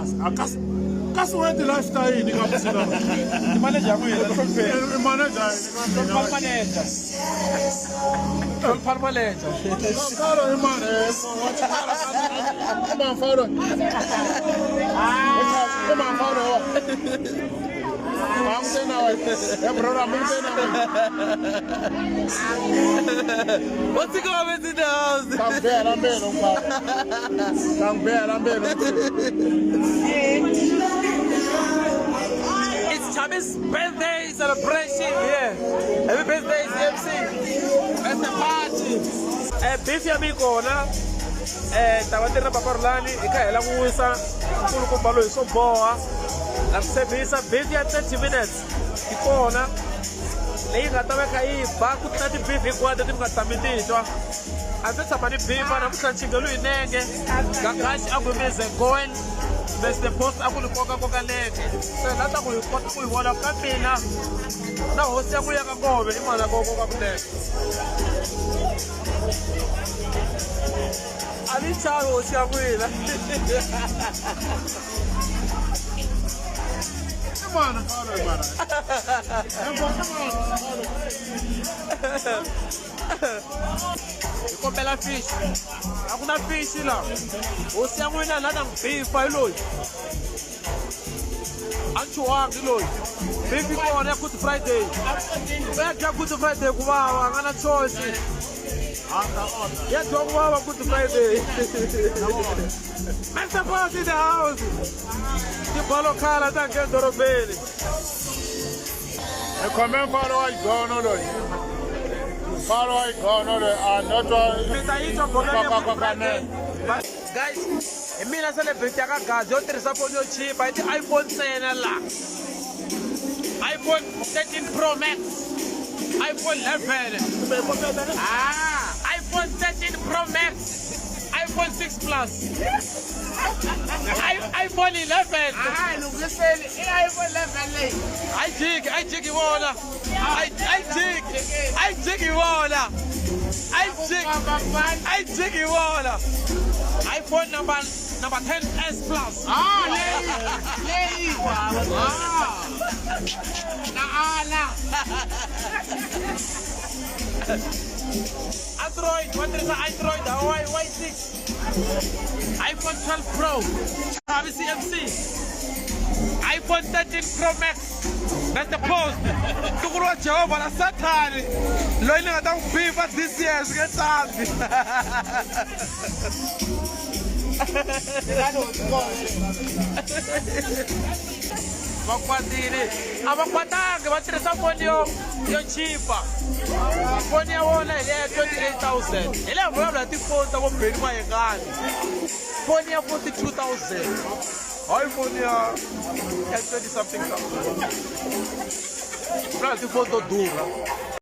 Kasi a kasi kasi wena ti-life ta yini ka muzila I manager ya n'wina, hlonipheni. I manager yini ka mina? Hloniphani manager. Hloniphani manager. Mfalo i mani? I mani mfalo? I mani mfalo? Amtena wena. Ya brother, amtena wena. What's the comments in the house? Tambela mbelo mfalo. Tambela mbelo. It's Chami's birthday celebration here. Happy birthday, CMC. Birthday party. Beef ya mi kona. Ta va ti ri na Papa Rhulani hi kha hi hela ku wisa nkulukumba loyi swo boha. Na ku tshembisa beef ya 30 minutes yi kona leyi nga ta va kha yi ba ku tlula ti-beef hinkwato leti mi nga tshami ti twa. A ndzi tshama ni beef namuntlha nchingelo hi nenge. Gagashi a ku mize going. Mr Post a ku ni kokakoka nenge. Se na ta ku hi kota ku yi vona ka mina na hosi ya ku ya ka Ngove i mhana kokoka kunene. A ni chavi hosi ya n'wina. I mani mfalo i mani? I mani mfalo? Hi kombela fish. A ku na fish la. Hosi ya n'wina la ta n'wi bifa hi loyi. A chuhangi loyi. Beef yi kona ya Good Friday. U ya dya Good Friday ku vava, a nga na choice. Ya dya ku vava Good Friday. Mr. Boss in the house. Tibalo khala ta nghena dorobeni. Hi khome mfalo wa xigono loyi. Mfalo wa xigono loyi a no twa Mi ta yi twa bolo ya Good kokakoka Friday. Guys, hi mina celebrity ya ka Gaza yo tirhisa foni yo chipa i ti-iPhone ntsena la. iPhone 13 Pro Max, iPhone 11, iPhone 13 Pro Max, iPhone 6 Plus, iPhone 11. Hayi lunghiseni i iPhone 11 leyi. A yi jiki, a yi jiki vona. A yi jiki, a yi jiki vona. A yi jiki, a yi jiki vona. iPhone number 10s Plus. Ah, leyi leyi. Ah. Na ala. Android, wa tirhisa Android Hawaii Y6. iPhone 12 Pro, Chavi CMC. iPhone 13 Pro Max. That's the post. Ntukulu wa Jehovha na Sathani loyi ni nga ta n'wi bifa this year swi nge tsandzi. Va kwatile. A va kwatangi va tirhisa foni yo chipa. Foni ya vona hi leya 28,000. Hi leya vulavula hi tifoni ta vo Benny Mayengani. Foni ya 42,000. Hayi foni ya 20 something thousand. Vulavula hi tifoni to durha.